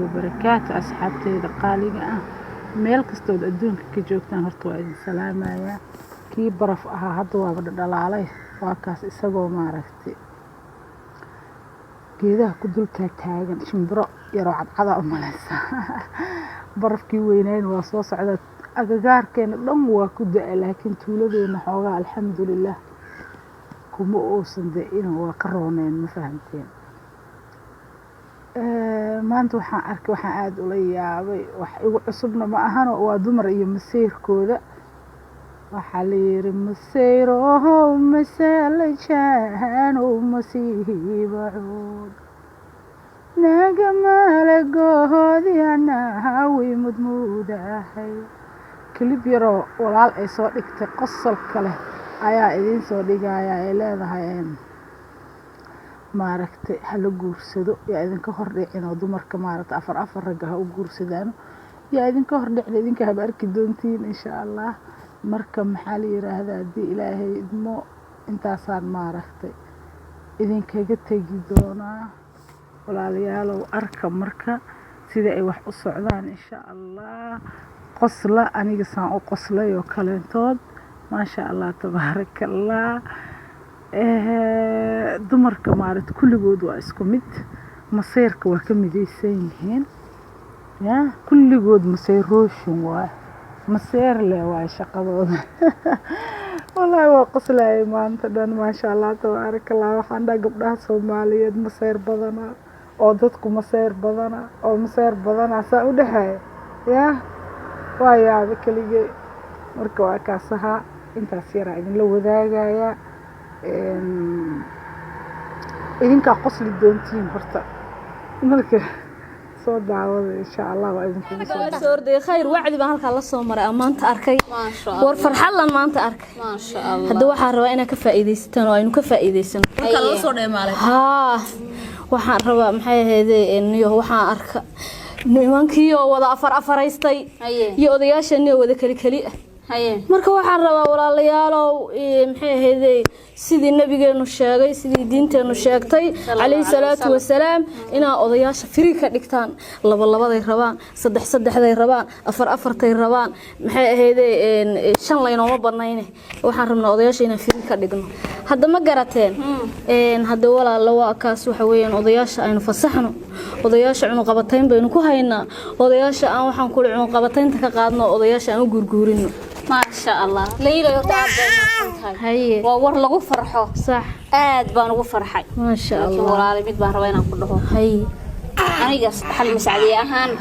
Wabarakaatu. Asxaabteyda qaaliga ah, meel kastood adduunka ka joogtaan, horta waa idin salaamayaa. Kii baraf ahaa hadda waaba dhadhalaalay, waa kaas isagoo maaragtay geedaha ku dul taagtaagan, shimbiro yaroo cadcada u malaysa. Barafkii weynayn waa soo socdaa, agagaarkeena dhan waa ku da-ay, laakiin tuuladeena xoogaa alxamdulilah kuma uusan da-in, waa ka rooneen. Ma fahamteen? Maanta waxaan arkay, waxaan aada ula yaabay, wax igu cusubna ma ahano, waa dumar iyo maseyrkooda. Waxaa la yiri: "Maseyrow masalajaanow masiibacood naga malagoodi anahawi mudmuudahay." Clip yaroo walaal ay soo dhigtay, qosolka leh, ayaa idiin soo dhigaya. Ay leedahay, maaragtay, hala guursado, yaa idinka hordhicin oo dumarka maaragtay afar afar ragga ha u guursadaano, yaa idinka hordhicin, idinka haba arki doontiin insha Allah. Marka maxaa la yiraahdaa, haddii Ilaahay idmo, intaasaan maaragtay idinkaga tegi doonaa. Walaalayaalow, arka marka sida ay wax u socdaan insha Allah. Qosla aniga saan u qoslay oo kaleentood. Maasha Allah, tabaaraka Allah. Dumarka maaragta kulligood waa isku mid, maseyrka waa ka midaysan yihiin. Ya kulligood maseyrooshin waay, maseer leh waay shaqadooda. Wallaahi waa qoslayay maanta dhan. Maasha Allah, tabaaraka Allah. Waxaan dhaha, gabdhaha Soomaaliyeed maseyr badana oo dadku maseyr badana oo maseyr badana saa u dhexeeya. Ya waa yaaba keligay. Marka waa kaas ahaa, intaas yaraa idinla wadaagaya. Idinkaa qosli doontiin horta. Marka soo daawada insha Allah, waa idinkugu soo soo ordaya. Khayr wacdi baan halkaa la soo maray aan maanta arkay. Maasha. War farxadlan maanta arkay. Maasha Allah. Hadda waxaan rabaa inaad ka faa'iidaysataan oo aynu ka faa'iidaysano. Marka lala soo dheemaalay. Haa, waxaan rabaa, maxay ahaydee, niyo waxaan arka nimankii oo wada afar afaraystay iyo odayaashani oo wada keli keli ah. Marka waxaan rabaa, walaalayaalow, maxay ahaydee, sidii nabigeenu sheegay, sidii diinteenu sheegtay calayhi salaatu wasalaam, inaa odayaasha free ka dhigtaan. Laba labaday rabaan, saddex saddexday rabaan, afar afartay rabaan, maxay ahaydee, shan laynooma banayne. Waxaan rabnaa odayaasha inaan free ka dhigno. Hadda ma garateen? Hadda walaalo, waa kaas. Waxa weeyaan, odayaasha aynu fasaxno. Odayaasha cunuqabatayn baynu ku haynaa. Odayaasha aan waxaan kula cunuqabataynta ka qaadno, odayaasha aan u guurguurino. Maasha Allah, Layla, horta aad bay mahadsan tahay. Waa war lagu farxo. Aad baan ugu farxay. Maasha Laakiin Allah. walaali, mid baan rabaa inaan ku dhaho. Aniga xal masacdiye ahaan,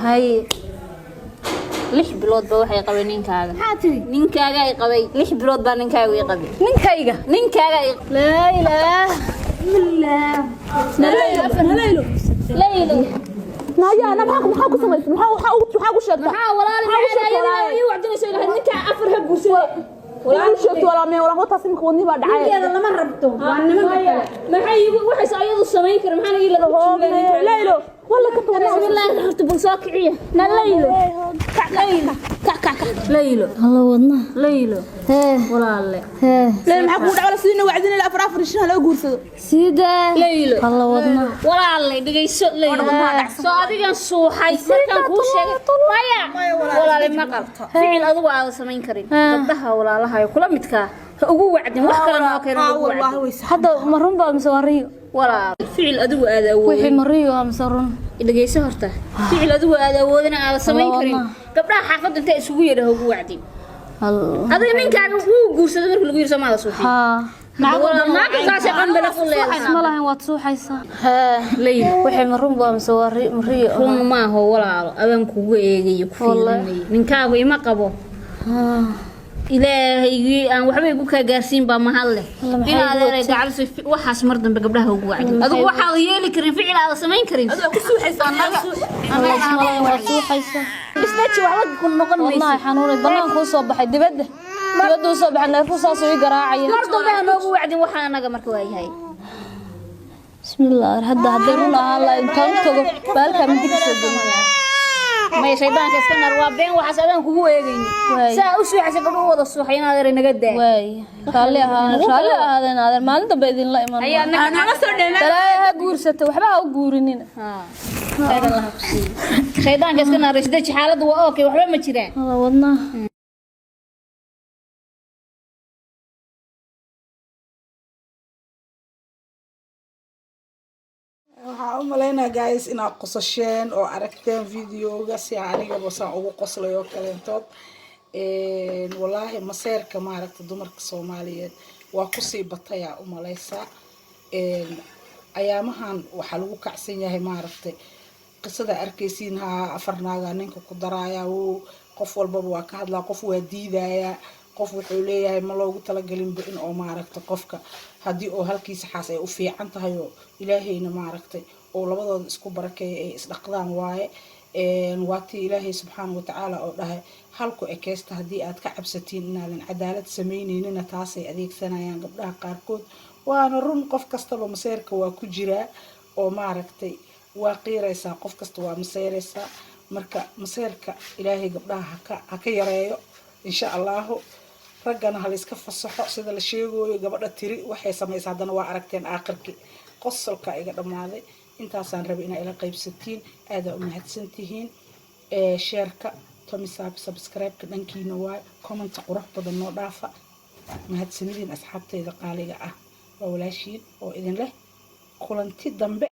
6 bilood ba waxay qabay ninkaaga. Maxaa tiri? Ninkaaga ay qabay 6 bilood baa ninkaaga i qabay. Ninkayga? Ninkaaga ay. Laa ilaah Laylo. Laylo. Naya, na maxaa ku samaysay? Maxaa ku sheegtay? Maxaa walaali? Maxaa u sheegtay walaali? Ii wacdinayso ilahay ninkaa afar ha guursaday. Walaal u sheegtay walaa mee walaa wataas imika wadni baa dhacay. Ninkeeda lama rabto, waa nimanka kale. Maxay igu waxayse ayadu samayn kara? Maxaan ii laba? Laylo, walla ka wadna. Bismillaahi, horta bal soo kiciya na. Laylo, kac Laylo, kac kac kac Laylo. Alla wadna. Laylo. Hee. Walaalle. Hee. Laylo, maxaa kugu dhacay? Wala sidii wacdinay afar afar shan loo guursado. Sida. Laylo. Alla wadna. Walaalle, dhegayso Laylo. Soo adigan suuxay markaan kuu sheegay? Maya walaale, maqal, ficil adigu aada samayn karin gabdhaha walaalaha ee kula midkaa ha ugu wacdin. Wax kale noo keenan ugu wacdin. Hadda ma run baa mise waa riyo? Walaal, ficil adigu aada Wixii awoodin. ma riyo ah mise run? Dhegayso horta, ficil adigu aada awoodina aada samayn karin Wadnaha. gabdhaha xaafadda intay isugu yeedha ha ugu wacdin. Alla. Adiga ninkaaga wuu guursaday markii lagu yiri, Soomaalida suuxin. Haa. Naagtaasi qambala ku leedahay. Ma lahayn waad suuxaysaa. Layla. Wixii ma run baa mise waa ma riyo? Run maaho walaalo, adaan kugu eegayo, ku Wallahi. fiirinaya. Ninkaagu ima qabo. Ilaahaygii aan waxba igu kaa gaarsiin baa mahad leh. Alla, maxay In igu adeeray wagtay? gacalso waxaas mar dambe gabdhaha ugu wacdin. Maxay Adigu igu- waxaad yeeli karin, ficil aada samayn karin. Adiga ku suuxaysaa. Alla, isma lahayn waad suuxaysaa. Isnaji, waxba ku noqon Wadnaha maysid. xanuunay, banaanka u soo baxay, dibadda dibadda u soo baxay, neerfu saasuu ii garaacaya. Mar dambe ha noogu wacdin waxaa anaga marka waayahay. Bismillaah, hadda hadday run ahaan lahayd, intaan u tago baalkaa mindi ka soo gelin. Maya, shaydaanka iska nar, waa been waxaas, adaan kugu eegayni. Waay. Saa u suuxaysa gabdho u wada suuxay in adeeray naga daa. Waay, raalli ahaan, raalli ahaadeen adeer, maalin dambe idinla iman. Ayaa anaga Nala soo dheemaa. Balaayo ha guursata, waxba ha u guurinina. Khayr Allah ku siiyo. Shaydaanka iska naaraysa, deji, xaaladdu waa okay, waxba ma jiraan. Alla wadnaha. Waxaa u malaynaa, guys, inaad qosasheen oo aragteen videoga si anigaba saan ugu qoslay oo kaleentood. Wallaahi maseerka, maaragta, dumarka Soomaaliyeed waa kusii batayaa u malaysaa. Ayaamahan waxaa lagu kacsan yahay, maaragtay, qisada arkaysiin haa, afar naagaa ninka ku daraaya. Wuu qof walbaba waa ka hadlaa, qof waa diidayaa, qof wuxuu leeyahay ma loogu talagelinba in oo, maaragtay, qofka haddii oo halkiisa xaas ay u fiican tahay oo Ilaahayna, maaragtay, oo labadooda isku barakeeya ay isdhaqdaan waaye. Waa tii Ilaahay subxaana watacaala oo dhahay halku ekeysta haddii aad ka cabsatiin inaadan cadaalad sameyneynin. Taasay adeegsanayaan gabdhaha qaarkood, waana run. Qof kastaba maseerka waa ku jiraa oo, maaragtay, waa qiiraysaa, qof kasta waa maseeraysaa. Marka maseerka Ilaahay gabdhaha haka yareeyo, insha Allahu. Raggana ha layska fasaxo sida la sheegayo. Gabadha tiri waxay samaysa haddana waa aragteen aakhirkii. Qosolka iga dhammaaday. Intaasaan rabay inaa ila qaybsatiin. Aadaa u mahadsantihiin. Share-ka, thumbs up, subscribe-ka dhankiina waay. Comment qurux badan noo dhaafa. Mahadsanidin, asxaabtayda qaaliga ah. Waa walaashiin oo idin leh kulanti dambe.